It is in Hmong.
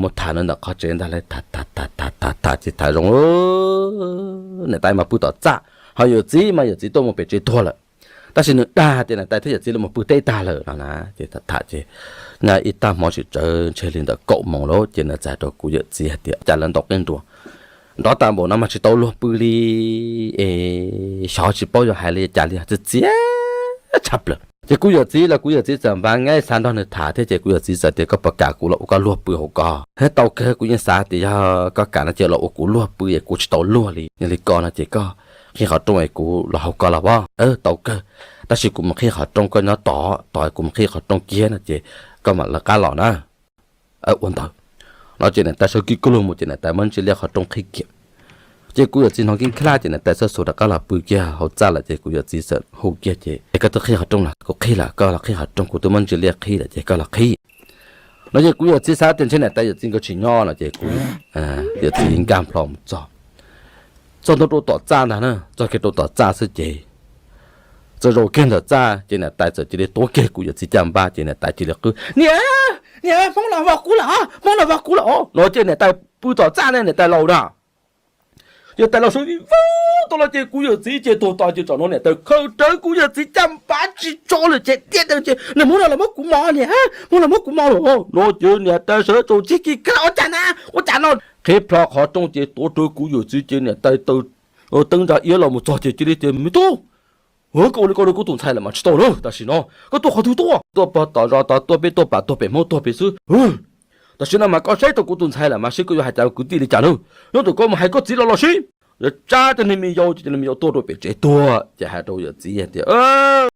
mus tham nws ntawm qhov tsev ntag. Lawv tham tham tham tham tham tham ces tham zoo, niam tais mas pw tom txaj, ho yawm txiv mas yawm txiv tuaj mus pem tsev tuag lawm. Tab sis nws dag tias niam tais thiab yawm txiv lawv mus pw teb tag lawm no na. Ces tham tham ces ib tag hmo tsis tsawg ntshe li ntawm kaum moos lawm ces nws txawm hais rau kuv yawm txiv hais tias cas lawv ntaus qeej nruas nrov tas npaum no mas tsis tau luag pw li es xyov tsis paub yuav hais li cas li, txiv txiav tshaj plaws. Ces kuv yawm txiv los kuv yawm txiv txawm npaj nqaij xav nrog nws tham thiab ces kuv yawm txiv txawm tias koj puas kam kuv los ua koj luag pw hauv ko? Tau kawg, kuv yeej xav tias yog koj kam no ces los ua kuv luag pw es kuv tsis tau luag li. Yog li ko no ces koj qhib qhov rooj es kuv los hauv ko los as. Tau kawg, tab sis kuv mus qhib qhov rooj koj nyob tod, tod kuv mus qhib qhov rooj kiag no ces koj mam lawv qab los na. Ua ntawd no ces niam tais sawv kiag kawg lug mus ces niam tais muab ntsia liaj qhov rooj qhib kiag. Ces kuv yawm txiv hnov keeb kab laj ces niam tais txawm xub rov qab los pw kiag hauv txaj lawm ces kuv yawm txiv txawm hu kiag ces, es koj twb qhib qhov rooj los? Kuv qhib lawm. Koj los qhib qhov rooj? Kuv twb muab ntsia liaj qhib lawm ces koj los qhib no. Ces kuv yawm txiv xav tias ntshe niam tais yawm txiv nkawd tsis nyob no ces kuv yawm txiv nkag nplho mus txog, txog ntua rau tom txaj ntag na, txog kiag rau tom txaj xwb ces txawm zaum kiag ntawm txaj ces niam tais txawm cia li tuav kiag kuv yawm txiv caj npab ces niam tais cia li qw, niam, niam, Hmoob los vog kuv lawm, Hmoob los vog kuv lawm no ces niam tais pw tom txaj ne, niam tais laus na. Niam tais laus sawv vau tau los ces kuv yawm txiv ces tuag tos ces tsam no niam tais khaws rawv kuv yawm txiv caj npab tsis tso lawm ces tiaj tawm ces, niam, Hmoob no los muab kuv mos, niam, Hmoob los muab kuv mos lawm no ces niam tais sawv tsaus cig kiag kab laj, ua cas na, ua cas no? Qhib plho qhov rooj ces tuav rawv kuv yawm txiv ces niam tais taws teeb nra iab los mus txog ces cia li tias, me tub, koj ua li ko rau kuv tus ntxhais lawm mas tsis tau na, tam sim no koj tuaj qhov twg tuaj? Tuaj pog tom zos tod tuaj, peb tuaj pam tuag pem Hmoob tuag pem xwb. Tam sim no mas koj saib tau kuv tus ntxhais lawm mas seb koj yuav hais cas rau kwv tij li cas na. Nyob ntawm koj mus hais koj txiv los los seb. Yuav tsab tej niag me yau ces cov niag me yau tuaj rau pem tsev tuag ces hais rau yawm txiv hais tias,